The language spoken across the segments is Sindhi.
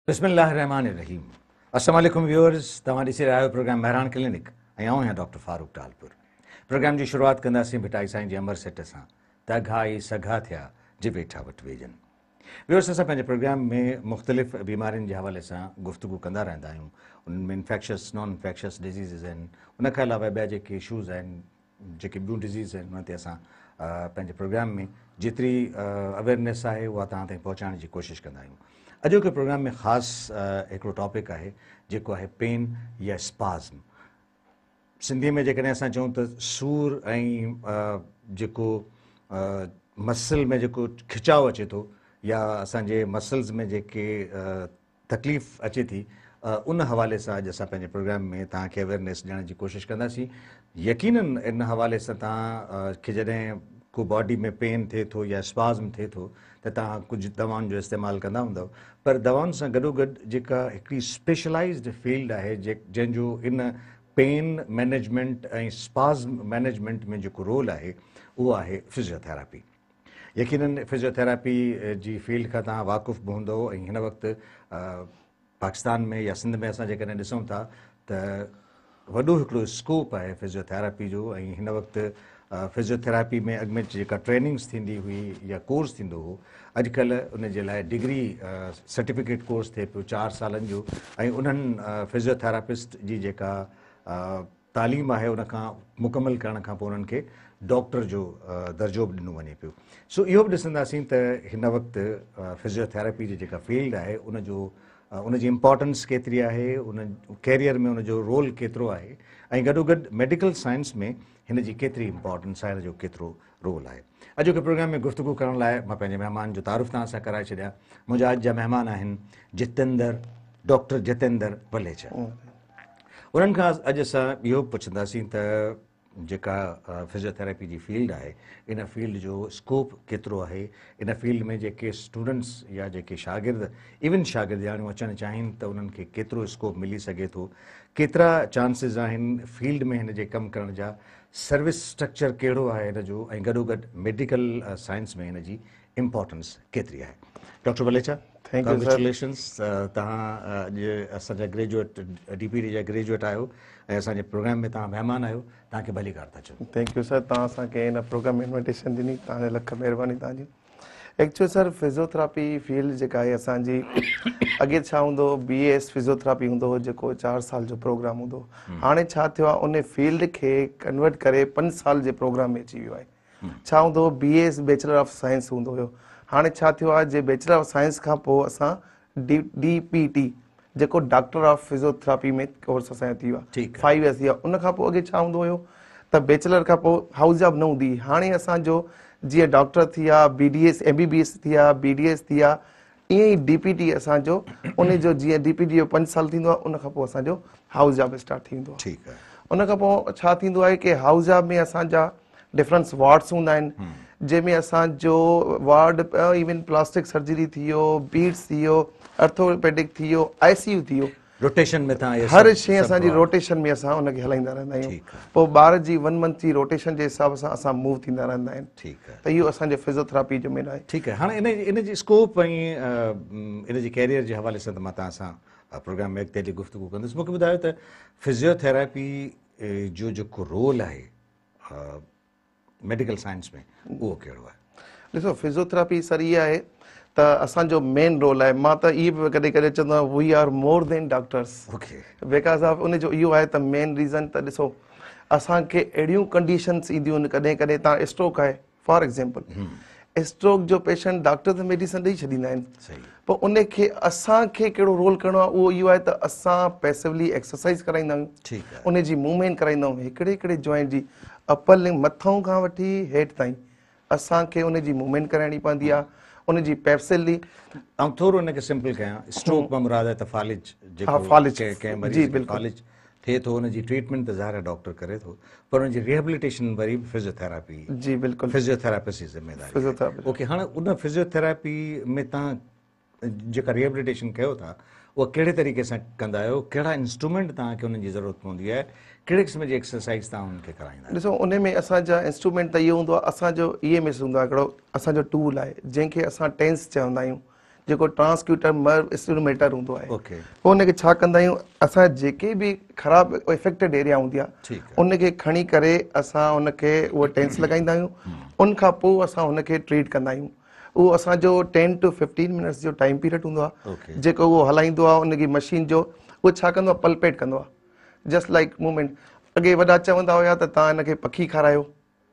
بسم الله الرحمٰن الرحيم السلام عليڪم ويورز، توهان ڏسي رهيا آهيو پروگرام مهراڻ ڪلينڪ ۽ آئون آهيان ڊاڪٽر فاروق ٽالپر. پروگرام جي شروعات ڪنداسين ڀٽائي سائين جي امر سٽ سان ته اگها ئي سگها ٿيا جي ويٺا وٽ ويڄن. ويورز، اسان پنهنجي پروگرام ۾ مختلف بيمارين جي حوالي سان گفتگو ڪندا رهندا آهيون. انهن ۾ انفيڪشس، نان انفيڪشس ڊزيزز آهن، ان کان علاوه ٻيا جيڪي اشوز آهن، جيڪي ٻيون ڊزيز آهن، انهن تي اسان پنهنجي پروگرام ۾ جيتري اويئرنيس آهي اها توهان تائين پهچائڻ جي ڪوشش ڪندا آهيون. اڄوڪي پروگرام ۾ خاص هڪڙو ٽاپڪ آهي جيڪو آهي پين يا اسپازم. سنڌيء ۾ جيڪڏهن اسان چئون ته سور ۽ جيڪو مسل ۾ جيڪو کچاء اچي ٿو يا اسان جي مسلز ۾ جيڪي تڪليف اچي ٿي، ان حوالي سان اڄ اسان پنهنجي پروگرام ۾ توهان کي اويئرنيس ڏيڻ جي ڪوشش ڪنداسين. يقينن ان حوالي سان توهان کي جڏهن ڪو باڊي ۾ پين ٿئي ٿو يا اسپازم ٿئي ٿو ته توهان ڪجهه دوائن جو استعمال ڪندا هوندؤ، پر دوائن سان گڏوگڏ جيڪا هڪڙي اسپيشلائزڊ فيلڊ آهي جنهن جو ان پين مئنيجمينٽ ۽ اسپازم مئنيجمينٽ ۾ جيڪو رول آهي اهو آهي فزيوٿيراپي. يقينن فزيوٿيراپي جي فيلڊ کان توهان واقف به هوندؤ ۽ هن وقت پاڪستان ۾ يا سنڌ ۾ اسان جيڪڏهن ڏسون ٿا ته وڏو هڪڙو اسڪوپ آهي فزيوٿيراپي جو ۽ هن وقت فزيوٿيراپي ۾ اڳ ۾ جيڪا ٽريننگس ٿيندي هئي يا ڪورس ٿيندو هو، اڄڪلهه ان جي لاء ڊگري سرٽيفڪيٽ ڪورس ٿئي پيو 4 سالن جو ۽ انهن فزيوٿيراپسٽ جي جيڪا تعليم آهي ان کان مڪمل ڪرڻ کان پوء انهن کي ڊاڪٽر جو درجو به ڏنو وڃي پيو. سو اهو به ڏسنداسين ته هن وقت فزيوٿيراپي جي جيڪا فيلڊ آهي ان جو ان جي امپارٽنس ڪيتري آهي، ان ڪيريئر ۾ ان جو رول ڪيترو آهي ۽ گڏوگڏ ميڊيڪل سائنس ۾ هن جي ڪيتري امپارٽنس آهي، هن جو ڪيترو رول آهي. اڄوڪي پروگرام ۾ گفتگو ڪرڻ لاء مان پنهنجي مهمان جو تعارف توهان سان ڪرائي ڇڏيان. منهنجا اڄ جا مهمان آهن جتيندر، ڊاڪٽر جتيندر وليچا. انهن کان اڄ اسان اهو پڇنداسين ته جيڪا فزيوٿيراپي جي فيلڊ آهي ان فيلڊ جو اسڪوپ ڪيترو آهي، ان فيلڊ ۾ جيڪي اسٽوڊنٽس يا جيڪي شاگرد ايون شاگردياڻيون اچڻ چاهين ته انهن کي ڪيترو اسڪوپ ملي سگهي ٿو، ڪيترا چانسز آهن فيلڊ ۾ هن جي ڪم ڪرڻ جا، سروس اسٽرڪچر ڪهڙو آهي هن جو ۽ گڏوگڏ ميڊيڪل سائنس ۾ هن جي امپارٽنس ڪيتري آهي. ڊاڪٽر وليچا، ڪانگريچوليشنس، توهان اڄ اسان جا گريجوئيٽ ڊي پي ڊي جا گريجوئيٽ آهيو ۽ اسان جي پروگرام ۾ توهان مهمان آهيو، توهان کي ڀليڪار ٿا چئون. Thank you سر، توهان اسان کي هن پروگرام ۾ انوائيٽيشن ڏني، توهان جي لک مهرباني توهان جي. ايڪچوئلي سر فزيوٿراپي فيلڊ جيڪا آهي اسان جي، اڳي ڇا هوندو هو بي ايس فزيوٿراپي هوندو هو جيڪو 4 سال جو پروگرام هوندو هو. هاڻي ڇا ٿيو آهي ان فيلڊ کي ڪنورٽ ڪري 5 سال جي پروگرام ۾ اچي ويو آهي. ڇا هوندو هو B S bachelor of science هوندو هيو، هاڻي ڇا ٿيو آهي جي بيچلر آف سائنس کان پوء اسان ڊي پي ٽي جيڪو ڊاڪٽر آف فزيوٿراپي ۾ ڪورس اسان جو ٿي ويو آهي 5 ايئرس ٿي ويا. ان کان پوء اڳي ڇا هوندو هيو ته بيچلر کان پوء هائوس جاب نه هوندي هئي. هاڻي اسان جو جيئن ڊاڪٽر ٿي ويا، B D S, M B B S ٿي ويا، بي ڊي ايس ٿي ويا، ائين ئي ڊي پي ٽي اسان جو ان جو جيئن ڊي پي ٽي جو 5 سال ٿيندو آهي ان کان پوء اسان جو هائوس جاب اسٽارٽ ٿي ويندو آهي. ان کان پوء ڇا ٿيندو آهي ڪي هائوس جاب ۾ اسان جا ڊفرنس وارڊس هوندا آهن جنهن ۾ اسان جو وارڊ ايون پلاسٽڪ سرجري ٿي ويو، بيڊس ٿي ويو، ارٿوپيڊڪ ٿي ويو، آء سي يو ٿي ويو، روٽيشن ۾ تان هر شيء اسان جي روٽيشن ۾ اسان ان کي هلائيندا رهندا آهيون. پوء ٻار جي 1 منٿ جي روٽيشن جي حساب سان اسان موو ٿيندا رهندا آهن. ته اهو اسان جي فزيوٿراپي جو مين آهي. ٺيڪ آهي، هاڻي ان جي اسڪوپ ۽ ان جي ڪيريئر جي حوالي سان ته مان توهان سان پروگرام ۾ اڳتي هلي گفتگو ڪندس. مون کي ٻڌايو ته فزيوٿراپي جو جيڪو رول آهي ميڊيڪل سائنس ۾ اهو ڪهڙو آهي؟ ڏسو فزيوٿراپي سر اها آهي ته اسان جو مين رول آهي. مان ته اهي به ڪڏهن ڪڏهن چوندو آهيان we are more than doctors, because of ان جو اهو آهي ته مين ريزن ته ڏسو اسان کي اهڙيون ڪنڊيشنس اينديون آهن ڪڏهن ڪڏهن تان اسٽروڪ آهي فار ايگزامپل اسٽروڪ جو پيشنٽ ڊاڪٽر ته ميڊيسن ڏئي ڇڏيندا آهن پوء ان کي اسان کي ڪهڙو رول ڪرڻو آهي اهو اهو آهي ته اسان پيسولي ايڪسرسائز ڪرائيندا آهيون، ان جي موومينٽ ڪرائيندا آهيون هڪڙي هڪڙي جوائنٽ جي اپر لمب مٿئون کان وٺي هيٺ تائين اسان کي ان جي موومينٽ ڪرائڻي پوندي آهي ان جي پيسولي. آئون ٿورو ان کي سمپل ڪيان، اسٽروڪ مان مراد آهي ته فالج جيڪو ڪنهن مريض کي فالج ٿئي ٿو ان جي ٽريٽمينٽ ته ظاهر آهي ڊاڪٽر ڪري ٿو پر ان جي ريهبليٽيشن وري به فزيوٿيراپي، جي بلڪل، فزيوٿيراپسٽ جي ذميواري آهي. اوڪي، هاڻي ان فزيوٿيراپي ۾ توهان جيڪا ريهبليٽيشن ڪيو ٿا اها ڪهڙي طريقي سان ڪندا آهيو، ڪهڙا انسٽرومينٽ توهان کي انهن جي ضرورت پوندي آهي، ڪهڙي قسم جي ايڪسرسائز توهان انهن کي ڪرائيندا آهيو؟ ڏسو ان ۾ اسان جا انسٽرومينٽ ته اهو هوندو آهي اسان جو اي ايم ايس هوندو آهي هڪڙو اسان جو ٽول آهي جنهن کي اسان ٽينس چوندا آهيون. جيڪو ٽرانسڪيوٽر نرو اسٽيميوليٽر هوندو آهي. پوء ان کي ڇا ڪندا آهيون اسان جيڪي به خراب افيڪٽيڊ ايريا هوندي آهي ان کي کڻي ڪري اسان ان کي اهو ٽينس لڳائيندا آهيون ان کان پوء اسان ان کي ٽريٽ ڪندا آهيون اهو اسان جو 10 ٽو 15 منٽس جو ٽائيم پيريڊ هوندو آهي جيڪو اهو هلائيندو آهي ان جي مشين جو اهو ڇا ڪندو آهي پلپيٽ ڪندو آهي جسٽ لائڪ موومينٽ اڳي وڏا چوندا هيا ته توهان ان کي پکي کارايو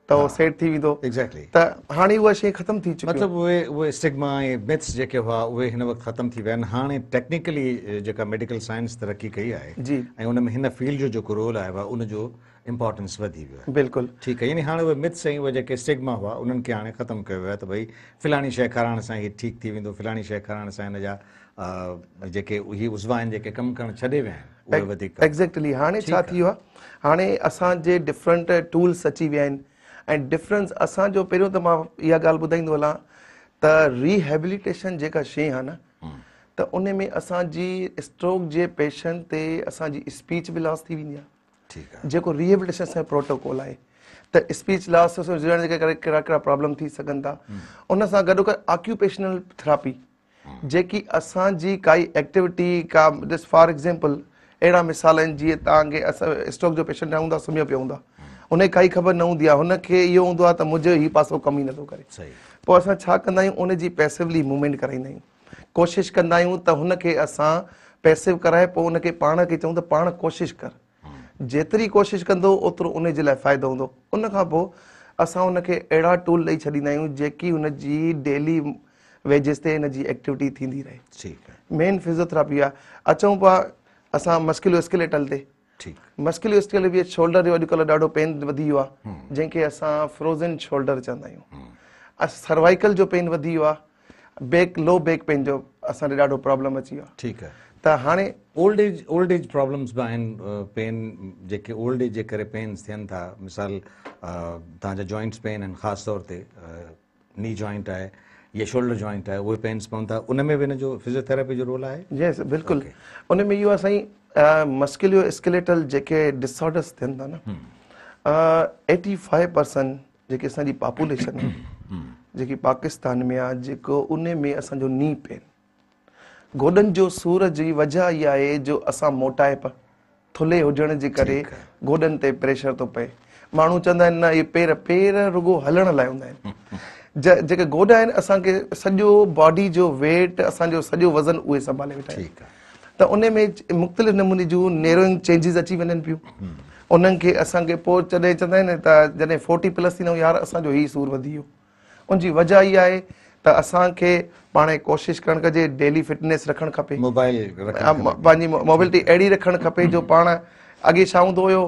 ته اهو سيٽ ٿي ويندو. Exactly. ته هاڻي اها شيء ختم ٿي چڪي. مطلب اهي اهي اسٽگما ۽ مٿس جيڪي هئا اهي هن وقت ختم ٿي ويا آهن. هاڻي ٽيڪنيڪلي جيڪا ميڊيڪل سائنس ترقي ڪئي آهي جي. ۽ ان ۾ هن فيلڊ جو جيڪو رول آهي ان جو امپارٽنس وڌي ويو آهي. بلڪل. ٺيڪ آهي يعني هاڻي اهي مٿس ۽ اهي جيڪي اسٽگما هئا انهن کي هاڻي ختم ڪيو ويو آهي ته ڀئي فلاڻي شيء کارائڻ سان هي ٺيڪ ٿي ويندو فلاڻي شيء کارائڻ سان هن جا جيڪي هي عضوا آهن جيڪي ڪم ڪرڻ ڇڏي ويا آهن اهي وڌيڪ ڪم ايگزيڪٽلي هاڻي ڇا ٿي ويو آهي هاڻي اسان جي ڊفرنٽ ٽولس اچي ويا آهن ۽ ڊفرنس اسان جو پهريون ته مان اها ڳالهه ٻڌائيندو هلان ته ريهيبليٽيشن جيڪا شيء آهي نه ته ان ۾ اسان جي اسٽروڪ جي پيشنٽ تي اسان جي اسپيچ به لاس ٿي ويندي آهي ٺيڪ آهي جيڪو ريهيبليٽيشن اسان جو پروٽوڪول آهي ته اسپيچ لاس هجڻ جي ڪري ڪهڙا ڪهڙا پرابلم ٿي سگهن ٿا ان سان گڏو گڏ آڪيوپيشنل ٿراپي جيڪي اسان جي ڪائي ايڪٽيوٽي ڪا جسٽ فار ايگزيمپل اهڙا مثال آهن جيئن توهان کي اسٽروڪ جو پيشنٽ هوندو آهي سمهيو پيو هوندو آهي ان کي ڪائي خبر نه هوندي آهي هن کي اهو هوندو آهي ته منهنجو هي پاسو ڪم ئي نٿو ڪري پوء اسان ڇا ڪندا آهيون ان جي پيسولي موومينٽ ڪرائيندا آهيون ڪوشش ڪندا آهيون ته هن کي اسان پيسو ڪرائي پوء ان کي پاڻ کي چئون ته پاڻ ڪوشش ڪر جيتري ڪوشش ڪندو اوترو ان جي لاء فائدو هوندو ان کان پوء اسان ان کي اهڙا ٽول ڏئي ڇڏيندا آهيون جيڪي هن جي ڊيلي ويجز تي هن جي ايڪٽيوٽي ٿيندي رهي. ٺيڪ آهي. مين فزيوٿراپي آهي. اچون پيا اسان مسڪيولو اسڪيليٽل تي. ٺيڪ. مسڪيولو اسڪيليٽل به شولڊر جو اڄڪلهه ڏاڍو پين وڌي ويو آهي جنهن کي اسان فروزن شولڊر چوندا آهيون. سروائيڪل جو پين وڌي ويو آهي. بيڪ لو بيڪ پين جو اسان ڏي ڏاڍو پرابلم اچي ويو آهي. ٺيڪ آهي. ته هاڻي old age old age problems به آهن پين جيڪي اولڊ ايج جي ڪري پينز ٿين ٿا مثال توهان جا جوائنٽس پين آهن خاص طور تي ني جوائنٽ آهي يا شولڊر جوائنٽ آهي اهي پينس پون ٿا ان ۾ به ان جو فزيوٿراپي جو رول آهي؟ يس بلڪل ان ۾ اهو آهي سائين مسڪيولو اسڪيليٽل جيڪي ڊس آرڊرس ٿين ٿا نه 85% جيڪي اسان جي پاپوليشن آهي جيڪي پاڪستان ۾ آهي جيڪو ان ۾ اسان جو ني پين گوڏن جو سور جي وجه اها آهي جو اسان موٽائپ، ٿلهي هجڻ جي ڪري گوڏن تي پريشر ٿو پئي. ماڻهو چوندا آهن نه اهي پير پير رڳو هلڻ لاء هوندا آهن. جيڪي گوڏا آهن اسان کي سڄو باڊي جو ويٽ اسان جو سڄو وزن اهي سنڀالي ويٺا آهن. ته ان ۾ مختلف نموني جون نيروئنگ چينجز اچي وڃن پيون. انهن کي اسان کي پوء جڏهن چوندا آهن ته جڏهن فورٽي پلس ٿيندا آهيون يار اسان جو هي سور وڌي ويو. ان جي وجه اها آهي ته اسان کي پاڻ ڪوشش ڪرڻ کپي ڊيلي فٽنيس رکڻ کپي موبائل رکڻ کپي پنهنجي موبلٽي اهڙي رکڻ کپي جو پاڻ اڳي ڇا هوندو هيو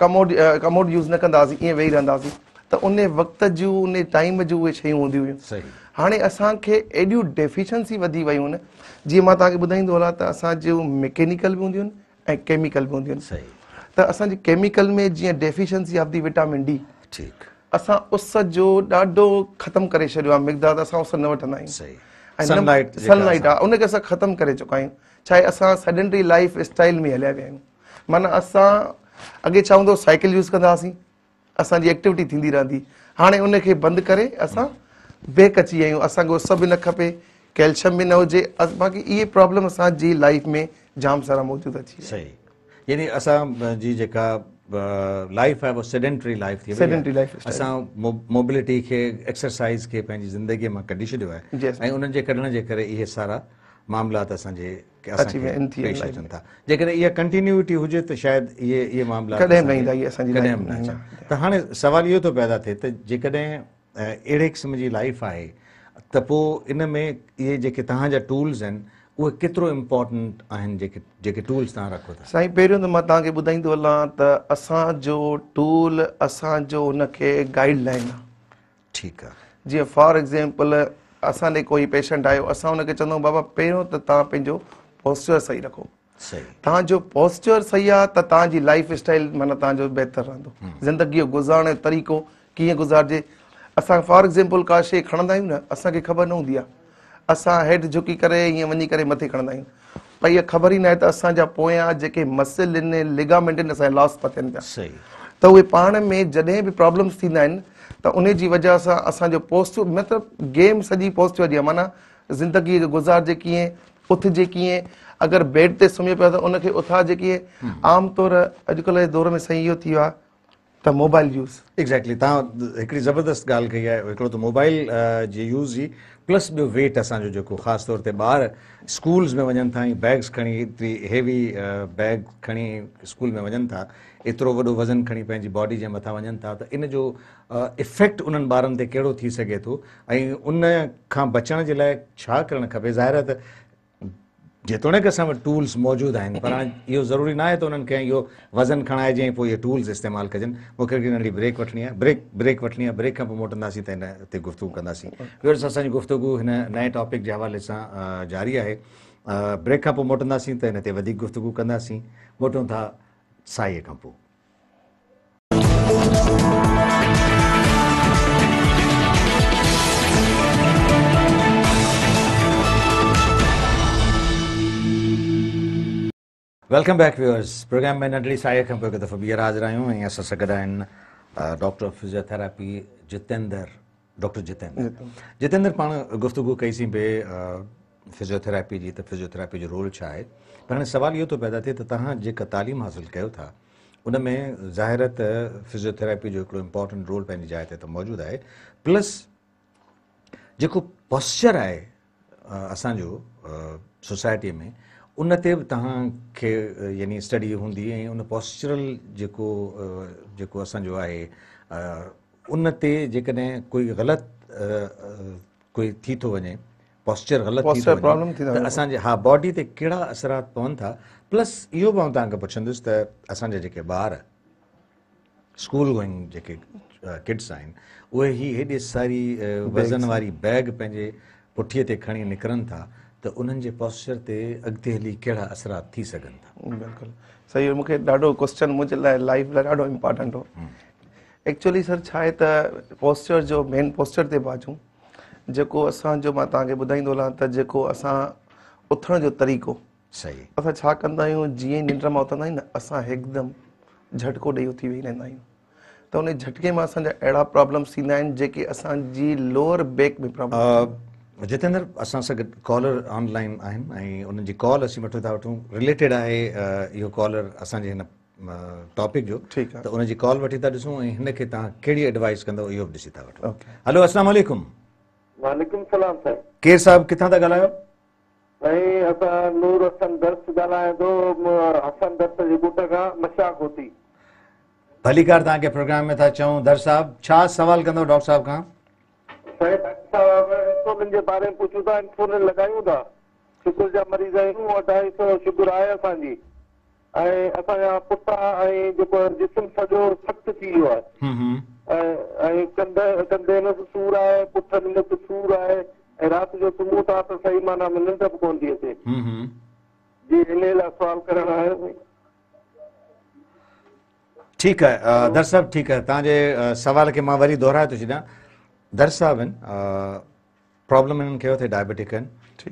ڪموڊ ڪموڊ يوز نه ڪندا هئاسين ائين ويهي رهندا هئاسين ته ان وقت جون ان ٽائيم جون اهي شيون هونديون هيون صحيح هاڻي اسان کي ايڏيون ڊيفيشنسي وڌي ويون آهن جيئن مان توهان کي ٻڌائيندو هلان ته اسان جون ميڪينيڪل به هونديون آهن ۽ ڪيميڪل به هونديون آهن صحيح ته اسان جي ڪيميڪل ۾ جيئن deficiency of the vitamin D ٺيڪ اسان اس جو ڏاڍو ختم ڪري ڇڏيو آهي مقدار اسان اس نه وٺندا آهيون صحيح ۽ سن لائٽ سن لائٽ آهي ان کي اسان ختم ڪري چڪا آهيون ڇا آهي اسان سيڊنٽري لائف اسٽائل ۾ هليا ويا آهيون معنيٰ اسان اڳي ڇا هوندو سائيڪل يوز ڪندا هئاسين اسان جي ايڪٽيوٽي ٿيندي رهندي هاڻي ان کي بند ڪري اسان بيڪ اچي ويا آهيون اسان کي اس به نه کپي ڪيلشم به نه هجي باقي اهي پرابلم اسان جي لائف ۾ جام سارا موجود اچي ويا. صحيح يعني اسان جي جيڪا لائف آهي اها سيڊنٽري لائف ٿي وئي آهي اسان موبلٽي کي ايڪسرسائز کي پنهنجي زندگي مان ڪڍي ڇڏيو آهي ۽ انهن جي ڪڍڻ جي ڪري اهي سارا معاملات اسان جي اسان کي پيش اچن ٿا جيڪڏهن اها ڪنٽينيوٽي هجي ته شايد اهي اهي معاملات ڪڏهن نه ايندا اهي اسان جي ڪڏهن به نه اچن ته هاڻي سوال اهو ٿو پيدا ٿئي ته جيڪڏهن اهڙي قسم جي لائف آهي ته پوء ان ۾ اهي جيڪي توهان جا ٽولز آهن اهي ڪيترو امپورٽنٽ آهن جيڪي جيڪي ٽولز توهان رکو ٿا. سائين پهريون ته مان توهان کي ٻڌائيندو هلان ته اسان جو ٽول اسان جو ان کي گائيڊ لائين آهي. ٺيڪ آهي. جيئن فار ايگزيمپل اسان ڏي ڪوئي پيشنٽ آيو اسان ان کي چوندا آهيون بابا پهريون ته توهان پنهنجو پوسچر صحيح رکو. صحيح. توهان جو پوسچر صحيح آ ته توهان جي لائيف اسٽائيل معنيٰ توهان جو بهتر رهندو. زندگي جو گذارڻ جو طريقو ڪيئن گذارجي. اسان فار ايگزيمپل ڪا شيء کڻندا آهيون نه اسان کي خبر نه هوندي آ اسان هيٺ جهڪي ڪري ائين وڃي ڪري مٿي کڻندا آهيون پر اها خبر ئي ناهي ته اسان جا پويان جيڪي مسل آهن لگامينٽ آهن اسان جا لاس پيا ٿين پيا صحيح. ته اهي پاڻ ۾ جڏهن به پرابلمس ٿيندا آهن ته انهي جي وجه سان اسان جو پوسچر مطلب گيم سڄي پوسچر جي آ معنيٰ زندگي گذارجي ڪيئن، اٿجي ڪيئن، اگر بيڊ تي سمهي پيو آهي ته ان کي اٿارجي ڪيئن. عام طور اڄڪلهه جي دور ۾ سائين اهو ٿي ويو آهي ته موبائل يوز. ايگزيڪٽلي توهان هڪڙي زبردست ڳالهه ڪئي آهي هڪڙو ته موبائل جي يوز جي پلس ٻيو ويٽ اسان جو جيڪو خاص طور تي ٻار اسڪولز ۾ وڃن ٿا ۽ بيگز کڻي ايتري هيوي بيگ کڻي اسڪول ۾ وڃن ٿا ايترو وڏو وزن کڻي پنهنجي باڊي جي مٿان وڃن ٿا ته ان جو افيڪٽ انهن ٻارن تي ڪهڙو ٿي سگهي ٿو ۽ ان کان بچڻ جي لاء ڇا ڪرڻ کپي ظاهر آهي ته جيتوڻيڪ اسان وٽ ٽولز موجود آهن پر هاڻي اهو ضروري ناهي ته انهن کي اهو وزن کڻائجي ۽ پوء اهي ٽولز استعمال ڪجن. مون کي هڪڙي ننڍڙي بريڪ وٺڻي آهي بريڪ بريڪ وٺڻي آهي بريڪ کان پوء موٽنداسين ته هن تي گفتگو ڪنداسين. ويورز اسان جي گفتگو هن نئين ٽاپڪ جي حوالي سان جاري آهي بريڪ کان پوء موٽنداسين ته هن تي وڌيڪ گفتگو ڪنداسين موٽون ٿا ساهيء کان پوء. Welcome back viewers programme ۾ ننڍڙي ساهيء کان پوء هڪ دفعو ٻيهر حاضر آهيون ۽ اسان سان گڏ آهن doctor of physiotherapy Jitendra doctor Jitendra Jitendra پاڻ گفتگو ڪئي سين پئي فزيوٿراپي جي ته فزيوٿراپي جو رول ڇا آهي پر هاڻي سوال اهو ٿو پيدا ٿئي ته توهان جيڪا تعليم حاصل ڪيو ٿا ان ۾ ظاهر آهي ته فزيوٿراپي جو هڪڙو امپورٽنٽ رول پنهنجي جاء تي ته موجود آهي پلس جيڪو پوسچر آهي اسان جو سوسائٽي ۾ ان تي به توهان کي يعني اسٽڊي هوندي ۽ ان پوسچرل جيڪو جيڪو اسان جو آهي ان تي جيڪڏهن ڪوئي غلط ڪوئي ٿي ٿو وڃي پوسچر غلط ٿي ٿو وڃي ته اسان جي ها باڊي تي ڪهڙا اثرات پون ٿا پلس اهو به آئون توهان کان پڇندس ته اسان جا جيڪي ٻار اسڪول گوئنگ جيڪي ڪڊس آهن اهي هي هيڏي ساري وزن واري بيگ پنهنجي پٺيء تي کڻي نڪرن ٿا ته انهن جي پوسچر تي اڳتي هلي ڪهڙا اثرات ٿي سگهن ٿا. بلڪل صحيح مون کي ڏاڍو ڪوسچن منهنجي لاء لائف لاء ڏاڍو امپارٽنٽ هو ايڪچولي سر ڇا آهي ته پوسچر جو مين پوسچر تي به اچون جيڪو اسان جو مان توهان کي ٻڌائيندو هلان ته جيڪو اسان اٿڻ جو طريقو صحيح اسان ڇا ڪندا آهيون جيئن ئي ننڊ مان اٿندا آهيون نه اسان هڪدم جهٽڪو ڏئي اٿي ويهي رهندا آهيون ته ان جهٽڪي مان اسان جا اهڙا پرابلمس ٿيندا آهن جيڪي اسان جي لوئر بيڪ ۾ پرابلم جتيندر اسان سان گڏ ڪالر آن لائن آهن ۽ انهن جي ڪال اسين وٺون ٿا وٺون رليٽيڊ آهي اهو ڪالر اسان جي هن ٽاپڪ جو ٺيڪ آهي ته ان جي ڪال وٺي ٿا ڏسون ۽ هن کي توهان ڪهڙي ايڊوائس ڪندؤ اهو به ڏسي ٿا وٺون هلو اسلام عليڪم. وعليڪم السلام سائين. ڪير صاحب ڪٿان ٿا ڳالهايو؟ سائين اسان نور حسن درس ڳالهايان ٿو حسن درس جي ڳوٺ کان مشاق هوتي. ڀليڪار توهان کي پروگرام ۾ ٿا چئون درس صاحب ڇا سوال ڪندؤ ڊاڪٽر صاحب کان؟ سائين ڊاڪٽر صاحب انسولين جي باري ۾ پڇون ٿا انسولين لڳايون ٿا شگر جا مريض آهيون 250 شگر آهي اسان جي ۽ اسان جا پٺا ۽ جيڪو جسم سڄو سخت ٿي ويو آهي ۽ ۽ ڪنڌ ڪنڌي ۾ به سور آهي پٺن ۾ به سور آهي ۽ رات جو سمهون ٿا ته صحيح معنيٰ ۾ ننڊ به ڪونه ٿي اچي جي انهي لاء سوال ڪرڻ آيو سائين. ٺيڪ آهي درس صاحب ٺيڪ آهي توهان جي سوال کي مان وري دهرائي ٿو ڇڏيان درس صاحب پرابلم انهن کي اٿي ڊائبيٽڪ آهن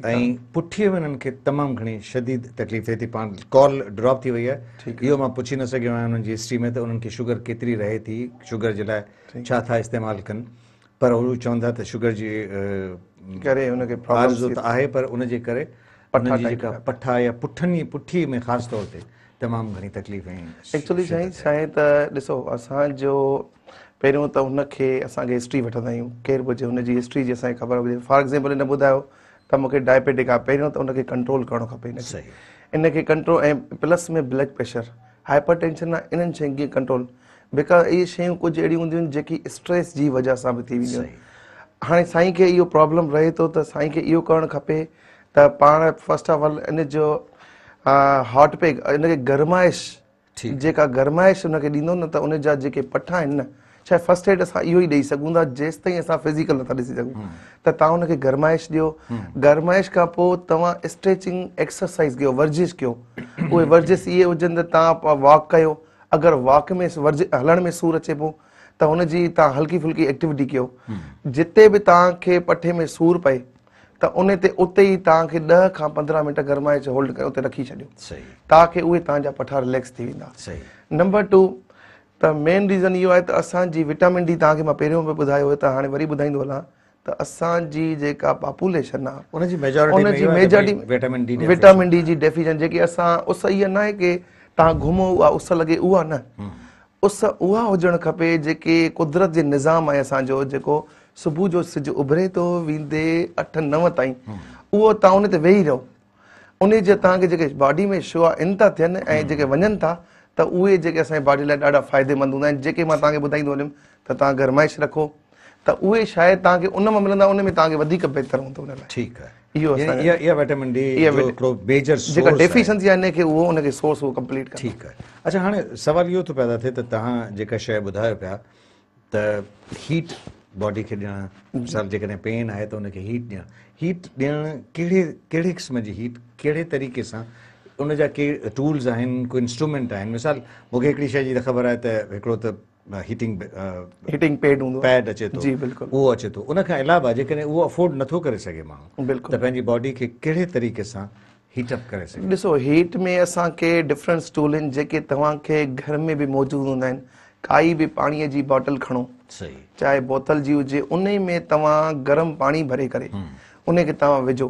۽ پٺيء ۾ انهن کي تمام گهڻي شديد تڪليف ٿئي ٿي پاڻ ڪال ڊراپ ٿي وئي آهي اهو مان پڇي نه سگهيو آهيان انهن جي هسٽري ۾ ته انهن کي شگر ڪيتري رهي ٿي شگر جي لاء ڇا ٿا استعمال ڪن پر هو چون ٿا ته شگر جي ڪري ان کي عارضو ته آهي پر ان جي ڪري انهن جي جيڪا پٺا يا پٺن پٺي ۾ خاص طور تي تمام گهڻي تڪليف ۽ ايڪچولي سائين ڇا آهي ته ڏسو اسان جو پهريون ته هن کي اسان کي هسٽري وٺندا آهيون ڪير به هجي هن جي هسٽري جي اسان کي خبر هجي فار ايگزامپل هن ٻڌايو ته مون کي ڊائبيٽڪ آهي پهريون ته ان کي ڪنٽرول ڪرڻو کپي هن کي ان کي control ۽ plus ۾ blood pressure hyper tension آهي انهن شين کي ڪنٽرول because اهي شيون ڪجهه اهڙيون هونديون آهن جيڪي اسٽريس جي وجه سان به ٿي وينديون آهن هاڻي سائين کي اهو پرابلم رهي ٿو ته سائين کي اهو ڪرڻ کپي ته پاڻ فرسٽ آف آل ان جو هاٽ پيڪ ان کي گرمائش جيڪا گرمائش ان کي ڏيندو نه ته ان جا جيڪي پٺا آهن نه ڇا فرسٽ ايڊ اسان اهو ئي ڏئي سگهون ٿا جيستائين اسان فزيڪل نٿا ڏسي سگهون ته توهان ان کي گرمائش ڏيو گرمائش کان پوء توهان اسٽريچنگ ايڪسرسائز ڪيو ورزش ڪيو اهي ورزش اهي هجن ته توهان واڪ ڪيو اگر واڪ ۾ ورزش هلڻ ۾ سور اچي پيو ته ان جي توهان هلڪي ڦلڪي ايڪٽيوٽي ڪيو جتي به توهان کي پٺي ۾ سور پئي ته ان تي اتي ئي توهان کي 10 کان 15 منٽ گرمائش هولڊ ڪري اتي رکي ڇڏيو تاڪه اهي توهان جا پٺا رليڪس ٿي ويندا. نمبر 2 ته مين ريزن اهو آهي ته اسان جي وٽامن ڊي توهان کي مان پهريون به ٻڌايو هو ته هاڻي وري ٻڌائيندو هلان ته اسان جي جيڪا پاپوليشن آ ان جي ميجارٽي ان جي majority vitamin D vitamin D جي ڊيفيشنسي جيڪي اسان اس اها ناهي ڪي توهان گهمو اها اس لڳي اها نه اس اها هجڻ کپي جيڪي قدرت جي نظام آهي اسان جو جيڪو صبح جو سج اڀري ٿو ويندي 8 9 تائين اهو توهان ان تي ويهي رهو ان جي توهان کي جيڪي باڊي ۾ شعاع ان ٿا ٿين ۽ جيڪي وڃن ٿا ته اهي جيڪي اسان جي باڊي لاء ڏاڍا فائديمند هوندا آهن جيڪي مان توهان کي ٻڌائيندو هليم ته توهان گرمائش رکو ته اهي شايد توهان کي ان مان ملندا ان ۾ توهان کي وڌيڪ بهتر هوندو ان لاء. ٺيڪ آهي اهو اسان يعني اها وٽامن ڊي جو هڪڙو ميجر سورس جيڪا ڊيفيشنسي آهي ان کي اهو ان کي سورس اهو ڪمپليٽ ڪندو. ٺيڪ آهي اڇا هاڻي سوال اهو ٿو پيدا ٿئي ته توهان جيڪا شيء ٻڌايو پيا ته هيٽ باڊي کي ڏيڻ مثال جيڪڏهن پين آهي ته ان کي هيٽ ڏيڻ هيٽ ڏيڻ ڪهڙي ڪهڙي قسم جي هيٽ ڪهڙي طريقي سان ان جا ڪي ٽولز آهن ڪو انسٽرومينٽ آهن مثال مون کي هڪڙي شيء جي ته خبر آهي ته هڪڙو ته هيٽنگ هيٽنگ پيڊ هوندو پيڊ اچي ٿو جي بلڪل اهو اچي ٿو ان کان علاوه جيڪڏهن اهو افورڊ نٿو ڪري سگهي ماڻهو بلڪل ته پنهنجي باڊي کي ڪهڙي طريقي سان هيٽ اپ ڪري سگهي ڏسو هيٽ ۾ اسان کي ڊفرنٽ ٽول آهن جيڪي توهان کي گهر ۾ به موجود هوندا آهن ڪائي به پاڻي جي باٽل کڻو صحيح چاهي بوتل جي هجي انهي ۾ توهان گرم پاڻي ڀري ڪري انهي کي توهان وجهو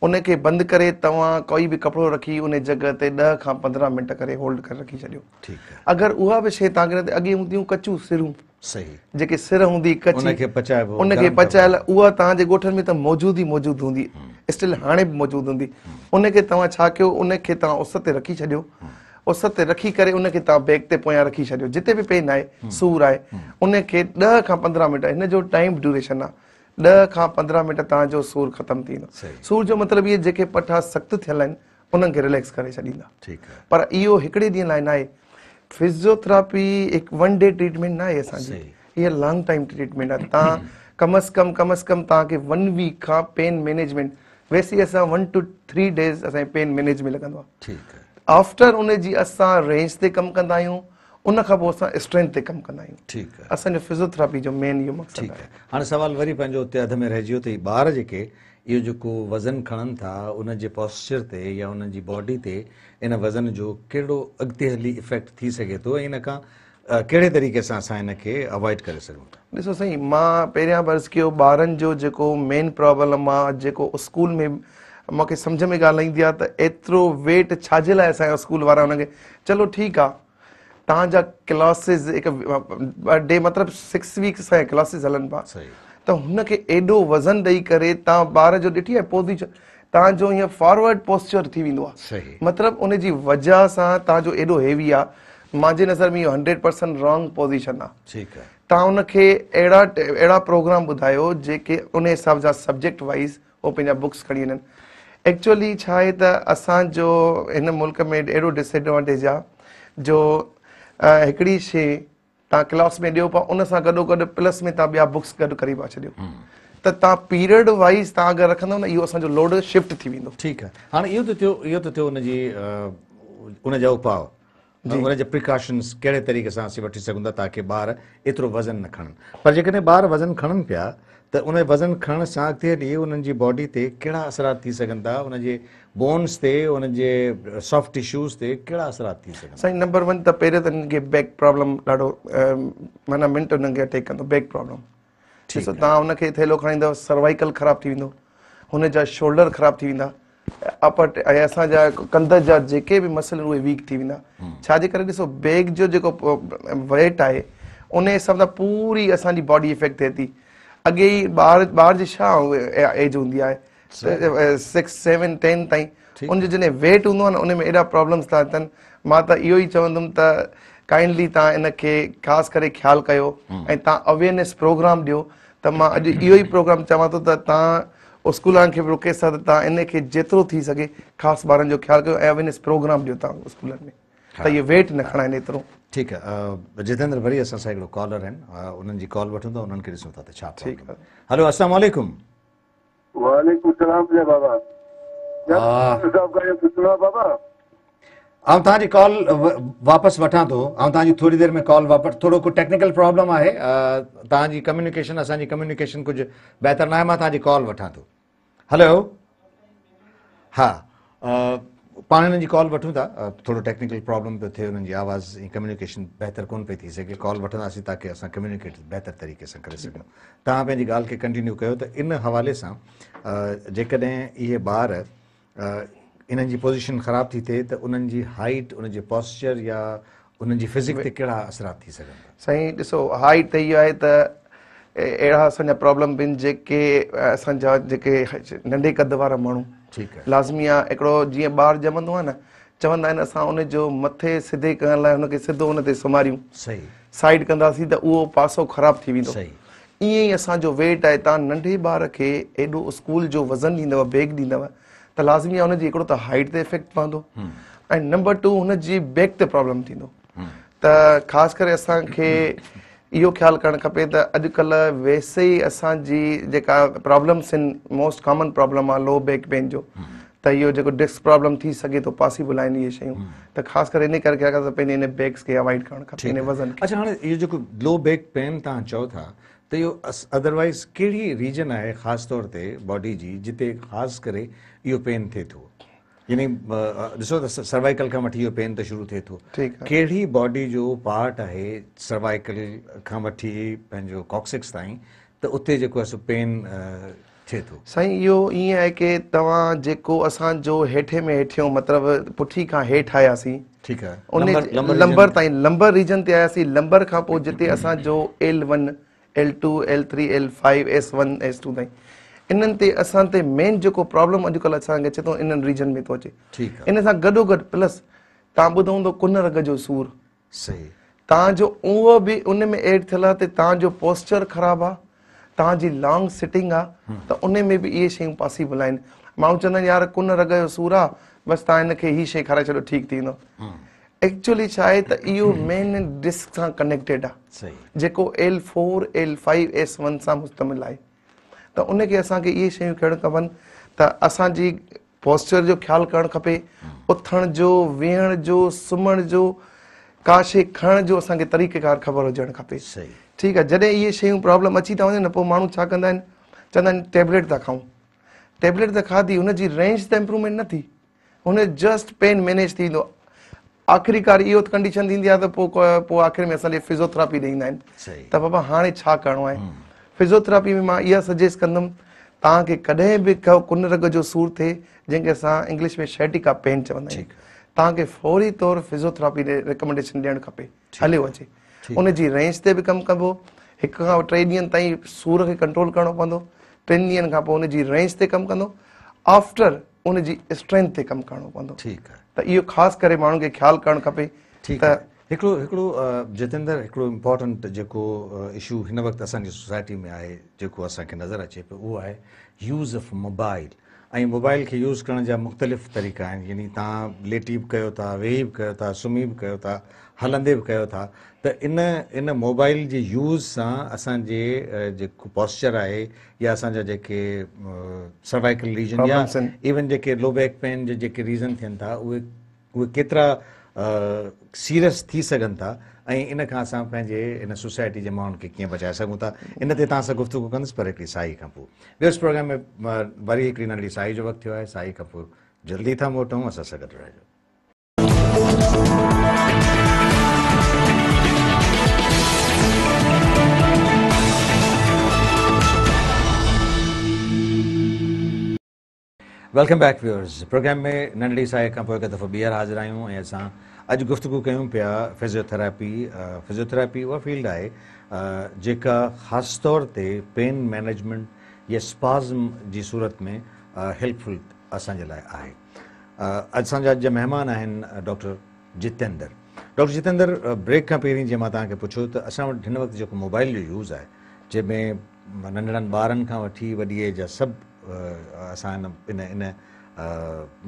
ان کي بند ڪري توهان ڪوئي به ڪپڙو رکي ان جڳهه تي 10 کان 15 منٽ ڪري هولڊ ڪري رکي ڇڏيو. ٺيڪ آهي. اگر اها به شيء توهان کي نه ته اڳي هونديون ڪچون سرون. صحيح. جيڪي سر هوندي ڪچي. ان کي پچائبو. ان کي پچايل اها توهان جي ڳوٺن ۾ ته موجود ئي موجود هوندي. اسٽل هاڻي به موجود هوندي. ان کي توهان ڇا ڪيو ان کي توهان اس تي رکي ڇڏيو. اس تي رکي ڪري ان کي توهان بيڪ تي پويان رکي ڇڏيو جتي به پين آهي سور آهي ان کي 10 کان 15 منٽ هن جو ٽائيم ڊيوريشن آهي 10 کان 15 منٽ توهان جو سور ختم ٿي ويندو. سور جو مطلب اهي جيڪي پٺا سخت ٿيل آهن انهن کي رليڪس ڪري ڇڏيندا. پر اهو هڪڙي ڏينهن لاء ناهي. فزيوٿراپي هڪ ون ڊي ٽريٽمينٽ ناهي اسان جي. اها لانگ ٽائيم ٽريٽمينٽ آهي. توهان ڪم از ڪم ڪم از ڪم توهان کي ون ويڪ کان پين مينيجمينٽ ويسي اسان 1 ٽو 3 ڊيز اسان جي پين مينيج ۾ لڳندو آهي. آفٽر ان جي اسان رينج تي ڪم ڪندا آهيون. ان کان پوء اسان اسٽرينٿ تي ڪم ڪندا آهيون. ٺيڪ آهي. اسان جو فزيوٿراپي جو مين اهو مقصد آهي. ٺيڪ آهي. هاڻي سوال وري پنهنجو اتي اڌ ۾ رهجي ويو ته هي ٻار جيڪي اهو جيڪو وزن کڻن ٿا ان جي پوسچر تي يا انهن جي باڊي تي ان وزن جو ڪهڙو اڳتي هلي افيڪٽ ٿي سگهي ٿو ۽ ان کان ڪهڙي طريقي سان اسان ان کي اوائڊ ڪري سگهون ٿا. ڏسو سائين مان پهريان به عرض ڪيو ٻارن جو جيڪو مين پرابلم آ جيڪو اسڪول ۾ مون کي سمجهه ۾ ڳالهه نه ايندي آ ته ايترو ويٽ ڇا جي لاء اسان جا اسڪول وارا انهن کي چلو ٺيڪ آ توهان جا ڪلاسز هڪ ڊي مطلب 6 ويڪس اسان جا ڪلاسز هلن پيا ته هن کي ايڏو وزن ڏئي ڪري توهان ٻار جو ڏٺي آهي پوزيشن توهان جو ائين فارورڊ پوسچر ٿي ويندو آهي مطلب ان جي وجه سان توهان جو ايڏو هيوي آهي منهنجي نظر ۾ اهو 100% رانگ پوزيشن آهي توهان ان کي اهڙا اهڙا پروگرام ٻڌايو جيڪي ان حساب سان سبجيڪٽ وائز هو پنهنجا بڪس کڻي وڃن. ايڪچوئلي ڇا آهي ته اسان جو هن ملڪ ۾ اهڙو ڊس ايڊوانٽيج آهي جو هڪڙي شي توهان ڪلاس ۾ ڏيو پيا ان سان گڏو گڏ پلس ۾ توهان ٻيا بڪس گڏ ڪري پيا ڇڏيو ته توهان پيريڊ وائز توهان اگر رکندو نه اهو اسان جو لوڊ شفٽ ٿي ويندو. ٺيڪ آهي هاڻي اهو ته ٿيو اهو ته ٿيو ان جي ان جا اپاء ان جا پريڪاشنس ڪهڙي طريقي سان اسين وٺي سگهون ٿا تاڪه ٻار ايترو وزن نه کڻن پر جيڪڏهن ٻار وزن کڻن پيا ته ان وزن کڻڻ سان اڳتي هلي انهن جي باڊي تي ڪهڙا اثرات ٿي سگهن ٿا ان جي بونس تي ان جي سافٽ ٽشوز تي ڪهڙا اثرات ٿي سگهن ٿا. سائين نمبر ون ته پهريون ته انهن کي بيڪ پرابلم ڏاڍو معنيٰ منٽ انهن کي اٽيڪ ڪندو بيڪ پرابلم ڏسو توهان ان کي ٿيلهو کڻائيندؤ سروائيڪل خراب ٿي ويندو هن جا شولڊر خراب ٿي ويندا اپر ۽ اسان جا ڪنڌ جا جيڪي به مسل آهن اهي ويڪ ٿي ويندا ڇا جي ڪري ڏسو بيڪ جو جيڪو ويٽ آهي ان حساب سان پوري اسان جي باڊي افيڪٽ ٿئي ٿي اڳي ئي ٻار ٻار جي ڇا ايج هوندي آهي 6 7 10 تائين ان جو جڏهن ويٽ هوندو آهي نه ان ۾ ايڏا پرابلمس ٿا اچن مان ته اهو ئي چوندم ته ڪائنڊلي توهان ان کي خاص ڪري خيال ڪيو ۽ توهان اويئرنيس پروگرام ڏيو ته مان اڄ اهو ئي پروگرام چوان ٿو ته توهان اسڪولن کي به رڪويسٽ آهي ته توهان ان کي جيترو ٿي سگهي خاص ٻارن جو خيال ڪيو ۽ اويئرنيس پروگرام ڏيو توهان اسڪولن ۾ ته اهي ويٽ نه کڻائن ايترو. ٺيڪ آهي جتيندر وري اسان سان هڪڙو ڪالر آهن انهن جي ڪال وٺون ٿا انهن کي ڏسون ٿا ته ڇا پرابلم آهي. هلو السلام عليڪم. وعليڪم السلام جي بابا صاحب کان اهو پڇڻو آهي بابا. آئون توهان جي ڪال واپس وٺان ٿو آئون توهان جي ٿوري دير ۾ ڪال واپس ٿورو ڪو ٽيڪنيڪل پرابلم آهي توهان جي ڪميونيڪيشن اسان جي ڪميونيڪيشن ڪجهه بهتر ناهي مان توهان جي ڪال وٺان ٿو هلو ها. پاڻ هنن جي ڪال وٺون ٿا ٿورو ٽيڪنيڪل پرابلم پيو ٿئي انهن جي آواز ۽ ڪميونيڪيشن بهتر ڪون پئي ٿي سگهي ڪال وٺنداسين تاڪه اسان ڪميونيڪيٽ بهتر طريقي سان ڪري سگهون توهان پنهنجي ڳالهه کي ڪنٽينيو ڪيو ته ان حوالي سان جيڪڏهن اهي ٻار انهن جي پوزيشن خراب ٿي ٿئي ته انهن جي هائيٽ ان جي پوسچر يا انهن جي فزڪ تي ڪهڙا اثرات ٿي سگهن ٿا؟ سائين ڏسو هائيٽ ته اهو آهي ته اهڙا اسان جا پرابلم به آهن جيڪي اسان جا جيڪي ننڍي قد وارا ماڻهو ٺيڪ آهي لازمي آهي هڪڙو جيئن ٻار ڄمندو آهي نه چوندا آهن اسان ان جو مٿي سڌي ڪرڻ لاء هن کي سڌو ان تي سمهاريون صحيح سائيڊ ڪنداسين ته اهو پاسو خراب ٿي ويندو صحيح ائين ئي اسان جو ويٽ آهي توهان ننڍي ٻار کي ايڏو اسڪول جو وزن ڏيندؤ بيگ ڏيندؤ ته لازمي آهي ان جي هڪڙو ته هائيٽ تي افيڪٽ پوندو ۽ نمبر ٽو هن جي بيڪ تي پرابلم ٿيندو ته خاص ڪري اسان کي اهو خيال ڪرڻ کپي ته اڄڪلهه ويسي ئي اسان جي جيڪا پرابلمس آهن موسٽ ڪامن پرابلم آهي لو بيڪ پين جو ته اهو جيڪو ڊسڪ پرابلم ٿي سگهي ٿو پاسيبل آهن اهي شيون ته خاص ڪري ان ڪري ته پنهنجي ان بيڪس کي اوائڊ ڪرڻ کپي ان وزن کي. اڇا هاڻي اهو جيڪو لو بيڪ پين توهان چئو ٿا ته اهو ادروائز ڪهڙي ريجن آهي خاص طور تي باڊي جي جتي خاص ڪري اهو پين ٿئي ٿو يعني ڏسو ته سروائيڪل کان وٺي اهو پين ته شروع ٿئي ٿو ڪهڙي باڊي جو پارٽ آهي سروائيڪل کان وٺي پنهنجو ڪاڪسڪس تائين ته اتي جيڪو آهي سو پين ٿئي ٿو. سائين اهو ائين آهي ڪي توهان جيڪو اسان جو هيٺين ۾ هيٺيون مطلب پٺي کان هيٺ آياسين ٺيڪ آهي ان لمبر تائين لمبر ريجن تي آياسين لمبر کان پوء جتي اسان جو L one L two L three L five S one S two تائين انهن تي اسان تي مين جيڪو پرابلم اڄڪلهه اسان کي اچي ٿو انهن ريجن ۾ ٿو اچي ان سان گڏو گڏ پلس توهان ٻڌو هوندو ڪن رڳ جو سور صحيح توهان جو اهو به ان ۾ ايڊ ٿيل آهي ته توهان جو پوسچر خراب آهي توهان جي لانگ سٽنگ آهي ته ان ۾ به اهي شيون پاسيبل آهن ماڻهو چوندا آهن يار ڪن رڳ جو سور آهي بس توهان هن کي هي شي کارائي ڇڏيو ٺيڪ ٿي ويندو ايڪچولي ڇا آهي ته اهو مين ڊسڪ سان ڪنيڪٽيڊ آهي جيڪو L four L five S one سان مشتمل آهي ته ان کي اسان کي اهي شيون ڪرڻ کپن ته اسان جي پوسچر جو خيال ڪرڻ کپي اٿڻ جو ويهڻ جو سمهڻ جو ڪا شي کڻڻ جو اسان کي طريقه ڪار خبر هجڻ کپي ٺيڪ آهي جڏهن اهي شيون پرابلم اچي ٿا وڃن نه پوء ماڻهو ڇا ڪندا آهن چوندا آهن ٽيبليٽ ٿا کائون ٽيبليٽ ته کاڌي هن جي رينج ته امپروومينٽ نه ٿي هن جسٽ پين مينيج ٿي ويندو آخرڪار اهو ڪنڊيشن ٿيندي آهي ته پوء پوء آخر ۾ اسان ڏي فزيوٿراپي ڏي ايندا آهن ته بابا هاڻي ڇا ڪرڻو آهي فزيوٿراپي ۾ مان اها سجيسٽ ڪندم توهان کي ڪڏهن به ڪن رڳ جو سور ٿئي جنهن کي اسان انگلش ۾ شيٽيڪا پين چوندا آهيون توهان کي فوري طور فزيوٿراپي ڏي ريڪمينڊيشن ڏيڻ کپي هليو اچي ان جي رينج تي به ڪم ڪبو هڪ کان ٽي ڏينهن تائين سور کي ڪنٽرول ڪرڻو پوندو ٽن ڏينهن کان پوء ان جي رينج تي ڪم ڪندو آفٽر ان جي اسٽرينٿ تي ڪم ڪرڻو پوندو. ٺيڪ آهي. ته اهو خاص ڪري ماڻهن کي خيال ڪرڻ کپي ٺيڪ ته. آهي. هڪڙو هڪڙو جتيندر هڪڙو امپورٽنٽ جيڪو اشو هن وقت اسان جي سوسائٽي ۾ آهي جيڪو اسان کي نظر اچي پيو اهو آهي يوز آف موبائل ۽ موبائل کي يوز ڪرڻ جا مختلف طريقا آهن يعني توهان ليٽي به ڪيو ٿا ويهي به ڪيو ٿا سمهي به ڪيو ٿا هلندي به ڪيو ٿا ته ان ان موبائل جي يوز سان اسان جي جيڪو پوسچر آهي يا اسان جا جيڪي سروائيڪل ريجن يا ايون جيڪي لو بيڪ پين جا جيڪي ريزن ٿين ٿا اهي اهي ڪيترا سيريس ٿي سگهن ٿا ۽ ان کان اسان پنهنجي ان سوسائٽي جي ماڻهن کي ڪيئن بچائي سگهون ٿا ان تي توهان سان گفتگو ڪندس پر هڪڙي ساهي کان پوء ويورس پروگرام ۾ وري هڪڙي ننڍڙي ساهي جو وقت ٿيو آهي ساهي کان پوء جلدي ٿا موٽون اسان سان گڏ رهجو. Welcome back viewers programme ۾ ننڍڙي ساهي کان پوء هڪ دفعو ٻيهر حاضر آهيون ۽ اسان اڄ گفتگو ڪيون پيا فزيوٿراپي فزيوٿراپي اها فيلڊ آهي جيڪا خاص طور تي پين مينيجمينٽ يا اسپازم جي صورت ۾ هيلپفل اسان جي لاء آهي اسان جا اڄ جا مهمان آهن doctor Jatinder doctor Jatinder break کان پهرين جيئن مان توهان کي پڇيو ته اسان وٽ هن وقت جيڪو موبائل جو يوز آهي جنهن ۾ ننڍڙن ٻارن کان وٺي وڏي ايج جا سڀ اسان ان ان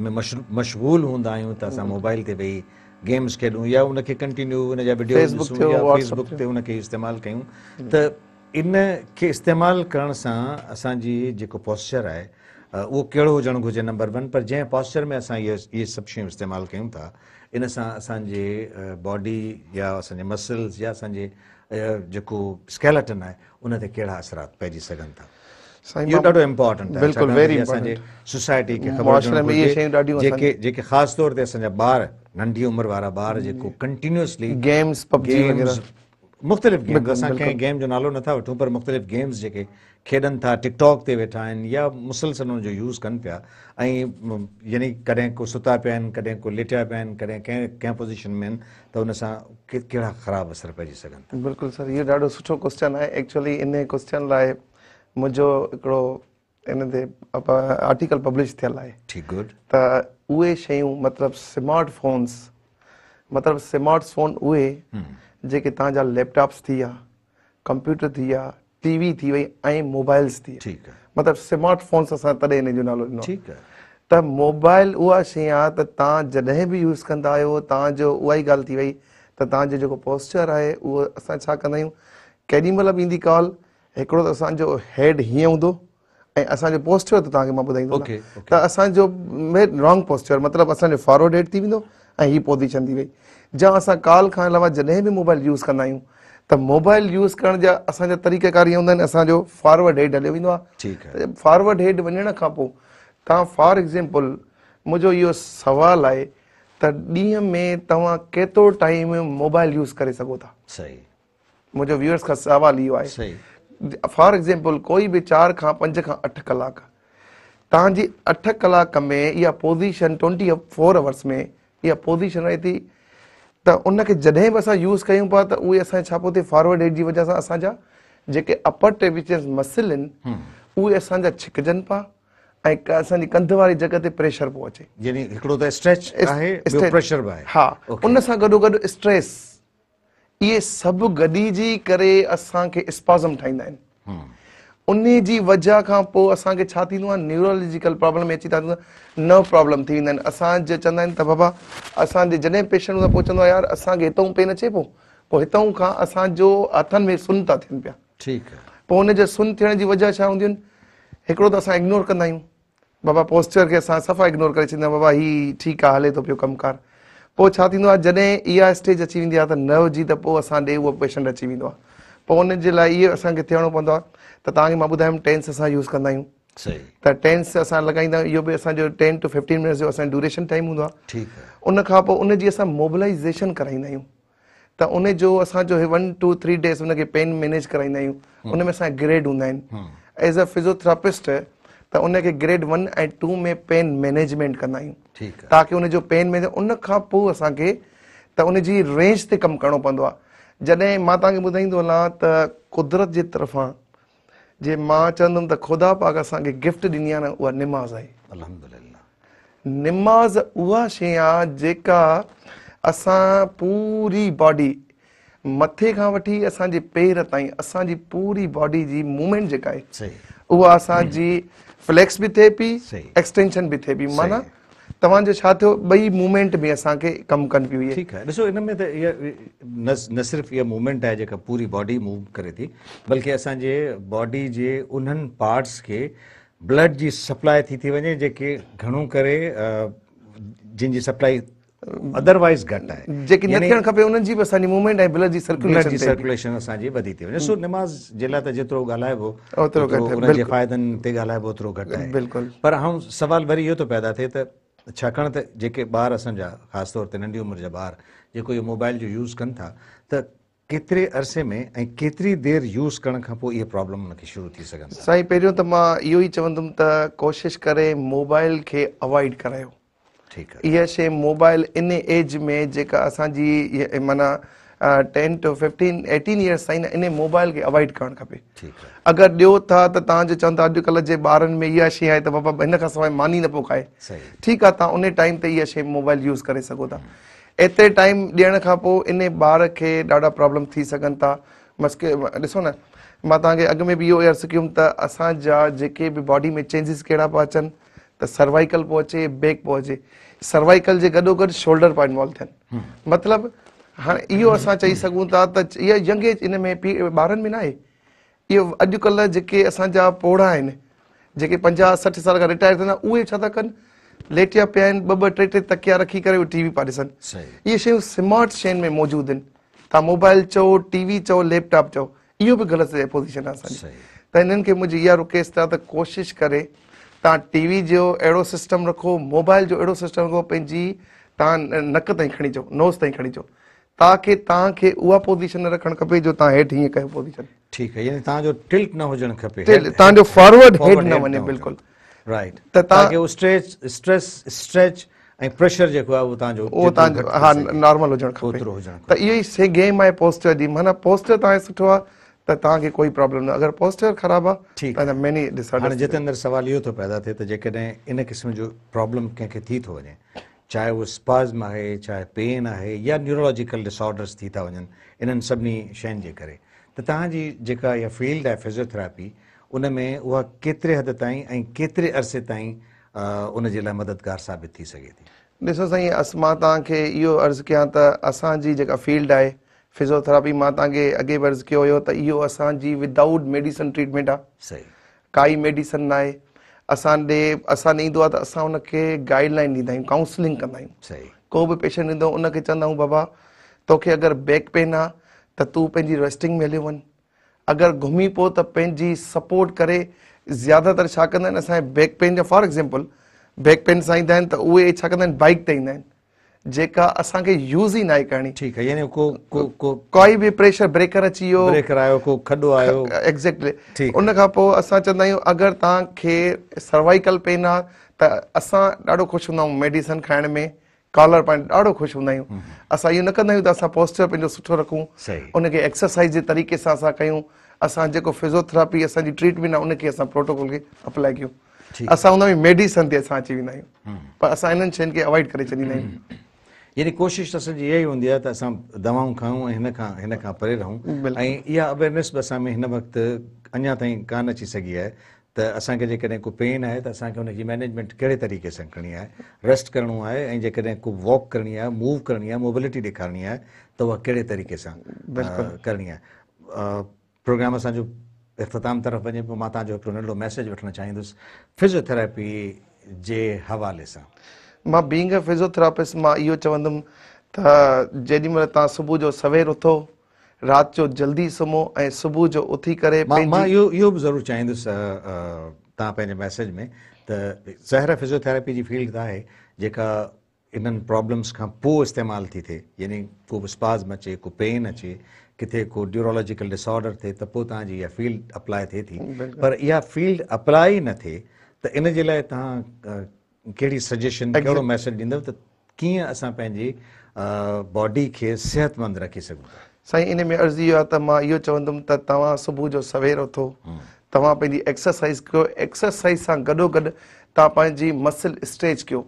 ۾ مشغول هوندا آهيون ته اسان موبائل تي ويهي گيمز کيڏون يا ان کي ڪنٽينيو ان جا وڊيوز ڏسون يا فيس بڪ تي ان کي استعمال ڪيون ته ان کي استعمال ڪرڻ سان اسان جي جيڪو پوسچر آهي اهو ڪهڙو هجڻ گهرجي نمبر ون پر جنهن پوسچر ۾ اسان اهي سڀ شيون استعمال ڪيون ٿا ان سان اسان جي باڊي يا اسان جي مسلز يا اسان جي جيڪو اسڪيلٽن آهي ان تي ڪهڙا اثرات پئجي سگهن ٿا. سائين اهو ڏاڍو امپارٽنٽ آهي بلڪل ڇاڪاڻ ويري ته اسان جي امپارٽنٽ سوسائٽي کي خبر معاشري هجڻ ۾ اهي گهرجي شيون ڏاڍيون اسان جيڪي جيڪي خاص طور تي اسان جا ٻار ننڍي عمر وارا ٻار جيڪو ڪنٽينيوسلي گيمز پب جي وغيره گيمز مختلف گيمز بلڪل اسان بلڪل ڪنهن گيم جو نالو نٿا وٺون پر مختلف گيمز جيڪي کيڏن ٿا ٽڪ ٽاڪ تي ويٺا آهن يا مسلسل ان جو يوز ڪن پيا ۽ يعني ڪڏهن ڪو ستا پيا آهن ڪڏهن ڪو ليٽيا پيا آهن ڪڏهن ڪنهن ڪنهن پوزيشن ۾ آهن ته ان سان ڪهڙا خراب اثر پئجي سگهن ٿا. بلڪل سر اهو ڏاڍو سٺو ڪوسچن آهي ايڪچولي انهي ڪوسچن لاء منهنجو هڪڙو ان تي آرٽيڪل پبلش ٿيل آهي. ٺيڪ گڊ. ته اهي شيون مطلب سمارٽ فونس مطلب سمارٽ فون اهي جيڪي توهان جا ليپ ٽاپس ٿي ويا ڪمپيوٽر ٿي ويا ٽي وي ٿي وئي ۽ موبائلس ٿي ويا ٺيڪ آهي. مطلب سمارٽ فونس اسان تڏهن ان جو نالو ڏنو ٺيڪ آهي. ته موبائل اها شي آهي ته توهان جڏهن به يوز ڪندا آهيو توهان جو اها ئي ڳالهه ٿي وئي ته توهان جو جيڪو پوسچر آهي اهو اسان ڇا ڪندا آهيون ڪيڏي مهل به ايندي ڪال هڪڙو ته اسان جو هيڊ هيئن هوندو ۽ اسان جو پوسچر ته توهان کي مان ٻڌائيندو هلان ته اسان جو رانگ پوسچر مطلب اسان جو فارورڊ هيڊ ٿي ويندو ۽ هي پوزيشن ٿي وئي جا اسان ڪال کان علاوه جڏهن به موبائل يوز ڪندا آهيون ته موبائل يوز ڪرڻ جا اسان جا طريقه ڪار اهي هوندا آهن اسان جو فارورڊ هيڊ هليو ويندو آهي ٺيڪ آهي فارورڊ هيڊ وڃڻ کان پوء توهان فار ايگزامپل منهنجو اهو سوال آهي ته ڏينهن ۾ توهان ڪيترو ٽائيم موبائل يوز ڪري سگهو ٿا؟ صحيح منهنجو ويورز کان سوال اهو آهي صحيح فار ايگزامپل ڪوئي به 4 کان 5 کان 8 ڪلاڪ توهان جي 8 ڪلاڪ ۾ اها پوزيشن 24 آورس ۾ اها پوزيشن رهي ٿي ته ان کي جڏهن به اسان يوز ڪيون پيا ته اهي اسان ڇا پيو ٿئي فارورڊ هيڊ جي وجه سان اسان جا جيڪي اپر ٽريپيزيس مسل آهن اهي اسان جا ڇڪجن پيا ۽ اسان جي ڪنڌ واري جڳهه تي پريشر پيو اچي. يعني هڪڙو ته اسٽريچ آهي ٻيو پريشر به آهي. ها ان سان گڏو گڏ اسٽريس اهي سڀ گڏجي ڪري اسان کي اسپازم ٺاهيندا آهن. انهي جي وجهه کان پوء اسان کي ڇا ٿيندو آهي نيورولوجيڪل پرابلم ۾ اچي ٿا نرو پرابلم ٿي ويندا آهن. اسان جي چوندا آهن ته بابا اسان جي جڏهن پيشنٽ هوندا پوء چوندو آهي يار اسان کي هتئون پين اچي پيو پوء هتئون کان اسان جو هٿن ۾ سن ٿا ٿين پيا. ٺيڪ آهي. پوء ان جي سن ٿيڻ جي وجهه ڇا هونديون آهن هڪڙو ته اسان اگنور ڪندا آهيون بابا پوسچر کي اسان صفا اگنور ڪري ڇڏيندا آهيون بابا هي ٺيڪ آهي هلي ٿو پيو ڪم ڪار پوء ڇا ٿيندو آهي جڏهن اها اسٽيج اچي ويندي آهي ته نرو جي ته پوء اسان ڏي اهو پيشنٽ اچي ويندو آهي پوء ان جي لاء اهو اسان کي ٿيڻو پوندو آهي ته توهان کي مان ٻڌايم ٽينس اسان يوز ڪندا آهيون صحيح ته ٽينس اسان لڳائيندا آهيون اهو به اسان جو 10 ٽو 15 منٽس جو اسان جو ڊيوريشن ٽائيم هوندو آهي ٺيڪ آهي ان کان پوء ان جي اسان موبلائيزيشن ڪرائيندا آهيون ته ان جو اسان جو 1 2 3 ڊيز ان کي پين مينيج ڪرائيندا آهيون ان ۾ اسان گريڊ هوندا آهن ايز ا فزيوٿراپسٽ ته ان کي گريڊ 1 ۽ 2 ۾ پين مينيجمينٽ ڪندا آهيون ٺيڪ آهي تاڪي ان جو پين مينيج ان کان پوء اسان کي ته ان جي رينج تي ڪم ڪرڻو پوندو آهي جڏهن مان توهان کي ٻڌائيندو هلان ته قدرت جي طرفان جي مان چوندم ته خدا پاڪ اسان کي گفٽ ڏني آهي نه اها نماز آهي. الحمدلله. نماز اها شيء آهي جيڪا اسان پوري باڊي مٿي کان وٺي اسان جي پير تائين اسان جي پوري باڊي جي موومينٽ جيڪا آهي اها اسان جي فليڪس به ٿئي پي ايڪسٽينشن به ٿئي پي معنيٰ توهان جو ڇا ٿيو ٻئي موومينٽ ۾ اسان کي ڪم ڪن پيون اهي. ٺيڪ آهي ڏسو ان ۾ ته اها نه صرف اها موومينٽ آهي جيڪا پوري باڊي موو ڪري ٿي بلڪه اسان جي باڊي جي انهن پارٽس کي بلڊ جي سپلاء ٿي ٿي وڃي جيڪي گهڻو ڪري جن جي سپلاء ادروائز گهٽ آهي جيڪي نه ٿيڻ کپي انهن جي به اسان جي موومينٽ ۽ بلڊ جي سرڪيوليشن بلڊ جي سرڪيوليشن اسان جي وڌي ٿي وڃي سو نماز جي لاء ته جيترو ڳالهائبو اوترو گهٽ آهي ان جي فائدن تي ڳالهائبو اوترو گهٽ آهي بلڪل پر هاڻ سوال وري اهو ٿو پيدا ٿئي ته ڇاڪاڻ ته جيڪي ٻار اسان جا خاص طور تي ننڍي عمر جا ٻار جيڪو اهو موبائل جو يوز ڪن ٿا ته ڪيتري عرصي ۾ ۽ ڪيتري دير يوز ڪرڻ کان پوء اهي پرابلم ان کي شروع ٿي سگهن ٿا. سائين پهريون ته مان اهو ئي چوندم ته ڪوشش ڪري موبائل کي اوائڊ ڪرايو ٺيڪ آهي. اها شيء موبائل ان ايج ۾ جيڪا اسان جي معنيٰ 10 ٽو 15 18 ايئرس تائين نه ان موبائل کي اوائڊ ڪرڻ کپي. ٺيڪ آهي. اگر ڏيو ٿا ته توهان جو چون ٿا اڄڪلهه جي ٻارن ۾ اها شيء آهي ته بابا هن کان سواء ماني نه پيو کائي. صحيح. ٺيڪ آهي توهان ان ٽائيم تي اها شيء موبائل يوز ڪري سگهو ٿا. ايتري ٽائيم ڏيڻ کان پوء ان ٻار کي ڏاڍا پرابلم ٿي سگهن ٿا. مسڪي ڏسو نه مان توهان کي اڳ ۾ به اهو عرض ڪيم ته اسان جا جيڪي به باڊي ۾ چينجز ڪهڙا پيا اچن ته سروائيڪل پيو اچي بيڪ پيو اچي سروائيڪل جي گڏو گڏ شولڊر پيا انوالو ٿين مطلب هاڻي اهو اسان چئي سگهون ٿا ته اها ينگ ايج ان ۾ ٻارن ۾ ناهي اهو اڄڪلهه جيڪي اسان جا پوڙها آهن جيڪي 50 60 سال کان رٽائر ٿيندا اهي ڇا ٿا ڪن ليٽيا پيا آهن ٻه ٻه ٽي ٽي تڪيا رکي ڪري اهي ٽي وي پيا ڏسن اهي شيون سمارٽ شين ۾ موجود آهن توهان موبائل چئو ٽي وي چئو ليپ ٽاپ چئو اهو به غلط پوزيشن آهي اسان جي. ته انهن کي منهنجي اها رڪويسٽ آهي ته ڪوشش ڪري توهان ٽي وي جو اهڙو سسٽم رکو موبائل جو اهڙو سسٽم رکو پنهنجي توهان نڪ تائين کڻي اچو نوز تائين کڻي اچو تاڪه توهان کي اها پوزيشن نه رکڻ کپي جو توهان هيٺ هيئن ڪيو پوزيشن. ٺيڪ آهي يعني توهان جو ٽلٽ نه هجڻ کپي توهان جو فارورڊ هيڊ نه وڃي بلڪل رائٽ ته توهان کي اسٽريچ اسٽريس اسٽريچ ۽ پريشر جيڪو آهي اهو توهان جو اهو توهان جو ها نارمل هجڻ کپي اوترو هجڻ ته اهو ئي سي گيم آهي پوسچر جي معنيٰ پوسچر توهان جو سٺو آهي ته توهان کي ڪوئي پرابلم نه اگر پوسچر خراب آهي ٺيڪ توهان جا ميني ڊس هاڻي جتيندر سوال اهو ٿو پيدا ٿئي ته جيڪڏهن ان قسم جو پرابلم ڪنهن کي ٿي ٿو وڃي چاهي اهو اسپازم آهي چاهي پين آهي يا نيورولاجيڪل ڊس آرڊرس ٿي ٿا وڃن انهن سڀني شين جي ڪري ته توهان جي جيڪا اها فيلڊ آهي فزيوٿراپي ان ۾ اها ڪيتري حد تائين ۽ ڪيتري عرصي تائين ان جي لاء مددگار ثابت ٿي سگهي ٿي؟ ڏسو سائين مان توهان کي اهو عرض ڪيان ته اسان جي جيڪا فيلڊ آهي فزيوٿراپي مان توهان کي اڳي به عرض ڪيو هيو ته اهو اسان جي ودائوٽ ميڊيسن ٽريٽمينٽ آهي. صحيح. ڪائي ميڊيسن ناهي اسان ڏي اسان ڏي ايندو آهي ته اسان ان کي گائيڊ لائين ڏيندا آهيون ڪائونسلنگ ڪندا آهيون صحيح. ڪو به پيشنٽ ايندو ان کي چوندا آهيون بابا توکي اگر بيڪ پين آهي ته تون پنهنجي ريسٽنگ ۾ هليو وڃ اگر گهمي پو ته پنهنجي سپورٽ ڪري زياده تر ڇا ڪندا آهن اسان جي بيڪ پين جا فار ايگزامپل بيڪ پين سان ايندا آهن ته اهي ڇا ڪندا آهن بائيڪ تي ايندا آهن جيڪا اسان کي يوز ئي ناهي ڪرڻي. ٺيڪ آهي يعني ڪو ڪو ڪو ڪوئي به پريشر بريڪر اچي ويو بريڪر آيو ڪو کڏو آيو ايگزيڪٽلي ان کان پوء اسان چوندا آهيون اگر توهان کي سروائيڪل پين آ ته اسان ڏاڍو خوش هوندا آهيون ميڊيسن کائڻ ۾ ڪالر پائڻ ڏاڍو خوش هوندا آهيون اسان اهو نه ڪندا آهيون ته اسان پوسچر پنهنجو سٺو رکون ان کي ايڪسرسائز جي طريقي سان اسان ڪيون اسان جيڪو فزيوٿراپي اسان جي ٽريٽمينٽ آ ان کي اسان پروٽوڪول کي اپلائي ڪيون اسان هوندا آهيون ميڊيسن تي اسان اچي ويندا آهيون پر اسان انهن شين کي اوائڊ ڪري ڇڏيندا آهيون. يعني ڪوشش اسان جي اها ئي هوندي آهي ته اسان دوائون کائون ۽ هن کان هن کان پري رهون ۽ اها اويرنيس به اسان ۾ هن وقت اڃا تائين ڪانه اچي سگهي آهي ته اسان کي جيڪڏهن ڪو پين آهي ته اسان کي ان جي مينيجمينٽ ڪهڙي طريقي سان ڪرڻي آهي ريسٽ ڪرڻو آهي ۽ جيڪڏهن ڪو واڪ ڪرڻي آهي موو ڪرڻي آهي موبلٽي ڏيکارڻي آهي ته اها ڪهڙي طريقي سان ڪرڻي آهي. پروگرام اسان جو اختتام طرف وڃي پيو مان توهان جو هڪڙو ننڍڙو ميسيج وٺڻ چاهيندس فزيوٿراپي جي حوالي سان. مان بينگ ا فزيوٿراپسٽ مان اهو چوندم ته جيڏي مهل توهان صبح جو سوير اٿو رات جو جلدي سمهو ۽ صبح جو اٿي ڪري مان مان اهو اهو به ضرور چاهيندس توهان پنهنجي ميسيج ۾ ته ظاهر آهي فزيوٿراپي جي فيلڊ ته آهي جيڪا انهن پرابلمس کان پوء استعمال ٿي ٿئي يعني ڪو به اسپازم اچي ڪو پين اچي ڪٿي ڪو نيورولاجيڪل ڊس آرڊر ٿئي ته پوء توهان جي اها فيلڊ اپلاء ٿئي ٿي پر اها فيلڊ اپلاء ئي نه ٿئي ته ان جي لاء توهان ڪهڙي سجيشن ڪهڙو ميسيج ڏيندؤ ته ڪيئن اسان پنهنجي باڊي کي صحتمند رکي سگهون ٿا. سائين ان ۾ عرض اهو آهي ته مان اهو چوندم ته توهان صبح جو سوير اٿو توهان پنهنجي ايڪسرسائز ڪيو ايڪسرسائز سان گڏو گڏ توهان پنهنجي مسل اسٽريچ ڪيو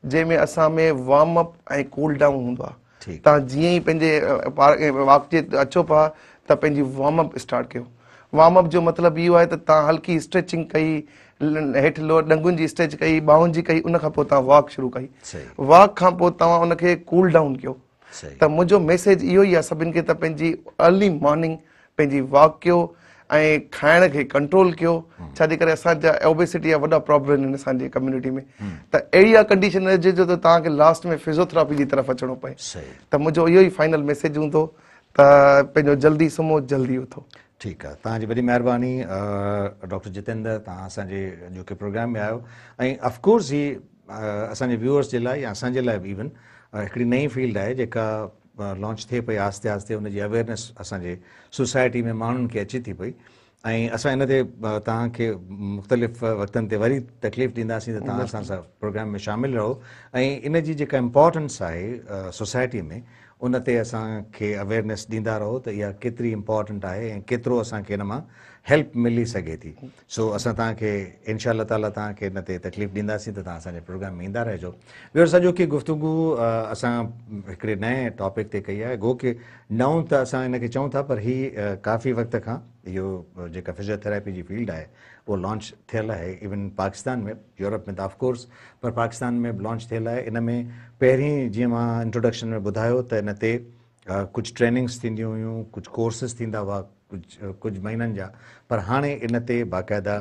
جنهن ۾ اسان ۾ وارم اپ ۽ ڪول ڊائون هوندو آهي توهان جيئن ئي پنهنجي واڪ تي اچو پيا ته پنهنجي وارم اپ اسٽارٽ ڪيو وارم اپ جو مطلب اهو آهي ته توهان هلڪي اسٽريچنگ ڪئي هيٺ لوئر ڏنگن جي اسٽريچ ڪئي ٻانهن جي ڪئي ان کان پوء توهان واڪ شروع ڪئي واڪ کان پوء توهان ان کي ڪول ڊائون ڪيو ته منهنجو ميسيج اهو ئي آهي سڀن کي ته پنهنجي ارلي مارننگ پنهنجي واڪ ڪيو ۽ کائڻ کي ڪنٽرول ڪيو ڇا جي ڪري اسان جا اوبيسٽي جا وڏا پرابلم آهن اسان جي ڪميونٽي ۾ ته اهڙي اها ڪنڊيشن نه اچي جو ته توهان کي لاسٽ ۾ فزيوٿراپي جي طرف اچڻو پئي ته منهنجو اهو ئي فائنل ميسيج هوندو ته پنهنجو جلدي سمهو جلدي اٿو. ٺيڪ آ توهان جي وڏي مهرباني ڊاڪٽر جتيندر توهان اسان جي اڄوڪي پروگرام ۾ آيو ۽ آف ڪورس هي اسان جي ويوئرس جي لاء يا اسان جي لاء به ايون هڪڙي نئين فيلڊ آهي جيڪا لانچ ٿئي پئي آهستي آهستي ان جي اويئرنيس اسان جي سوسائٽي ۾ ماڻهن کي اچي ٿي پئي ۽ اسان ان تي توهان کي مختلف وقتن تي وري تڪليف ڏينداسين ته توهان اسان سان پروگرام ۾ شامل رهو ۽ ان جي جيڪا امپارٽنس آهي سوسائٽي ۾ ان تي اسان کي اويئرنيس ڏيندا رهو ته اها ڪيتري امپارٽنٽ آهي ۽ ڪيترو اسان کي ان مان هيلپ ملي سگهي ٿي سو اسان توهان کي انشاء الله تعالي توهان کي ان تي تڪليف ڏينداسين ته توهان اسان جي پروگرام ۾ ايندا رهجو. ويورس اڄوڪي گفتگو اسان هڪڙي نئين ٽاپڪ تي ڪئي آهي گو ڪه نئون ته اسان ان کي چئون ٿا پر هي ڪافي وقت کان اهو جيڪا فزيوٿراپي جي فيلڊ آهي اهو لانچ ٿيل آهي ايون پاڪستان ۾ يورپ ۾ ته آف ڪورس پر پاڪستان ۾ به لانچ ٿيل آهي ان ۾ پهرين جيئن مان انٽروڊڪشن ۾ ٻڌايو ته ان تي ڪجهه ٽريننگس ٿينديون هيون ڪجهه ڪورسز ٿيندا هئا ڪجهه ڪجهه مهينن جا پر هاڻي ان تي باقاعده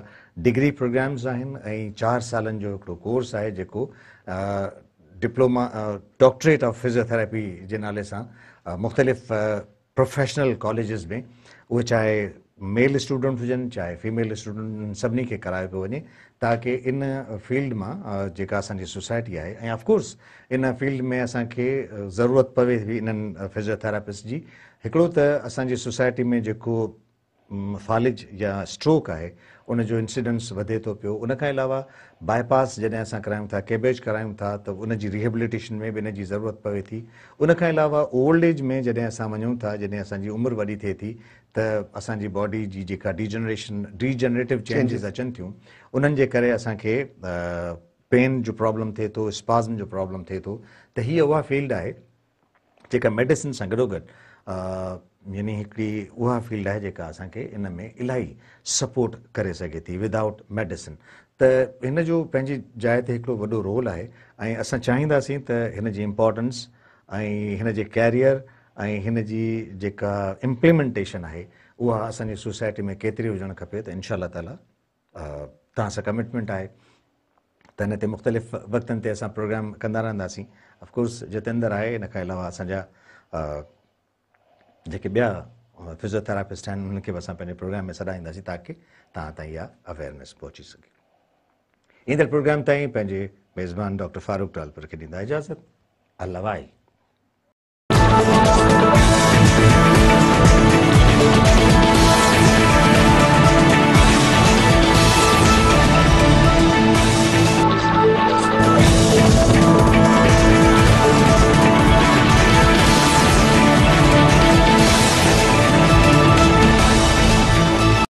ڊگري پروگرامز آهن ۽ چار سالن جو هڪڙو ڪورس آهي جيڪو ڊپلوما ڊاڪٽريٽ آف فزيوٿراپي جي نالي سان مختلف پروفيشنل ڪاليجز ۾ اهي چاهي ميل اسٽوڊنٽ هجن چاهي فيميل اسٽوڊنٽ انهن سڀني کي ڪرايو پيو وڃي تاڪه ان فيلڊ مان جيڪا اسان جي سوسائٽي آهي ۽ آف ڪورس ان فيلڊ ۾ اسان کي ضرورت پوي ٿي انهن فزيوٿراپسٽ جي. هڪڙو ته اسان جي سوسائٽي ۾ جيڪو فالج يا اسٽروڪ آهي ان جو انسيڊنس وڌي ٿو پيو، ان کان علاوه باء پاس جڏهن اسان ڪرايون ٿا، ڪيبيج ڪرايون ٿا ته ان جي ريهيبليٽيشن ۾ به ان جي ضرورت پوي ٿي. ان کان علاوه اولڊ ايج ۾ جڏهن اسان وڃون ٿا، جڏهن اسان جي عمر وڏي ٿئي ٿي ته اسان جي باڊي جي جيڪا ڊيجنريشن، ڊيجنريٽو چينجز اچن ٿيون انهن جي ڪري اسان کي پين جو پرابلم ٿئي ٿو، اسپازم جو پرابلم ٿئي ٿو ته هي اها فيلڊ آهي جيڪا ميڊيسن سان گڏوگڏ يعني هڪڙي اها فيلڊ آهي جيڪا اسان کي ان ۾ الاهي سپورٽ ڪري سگهي ٿي ودائوٽ ميڊيسن ته هن جو پنهنجي جاء تي هڪڙو وڏو رول آهي ۽ اسان چاهينداسين ته هن جي امپارٽنس ۽ هن جي ڪيريئر ۽ هن جي جيڪا امپليمينٽيشن آهي اها اسان جي سوسائٽي ۾ ڪيتري هجڻ کپي ته انشاء الله تعالي توهان سان ڪمٽمينٽ آهي ته هن تي مختلف وقتن تي اسان پروگرام ڪندا رهنداسين. آف ڪورس جتيندر آهي ان کان علاوه اسان جا جيڪي ٻيا فزيوٿراپسٽ آهن انهن کي به اسان پنهنجي پروگرام ۾ سڏائينداسين تاڪه توهان تائين اها اويئرنيس پهچي سگهي. ايندڙ پروگرام تائين پنهنجي ميزبان ڊاڪٽر فاروق ٽالپر کي ڏيندا اجازت. الله واهي.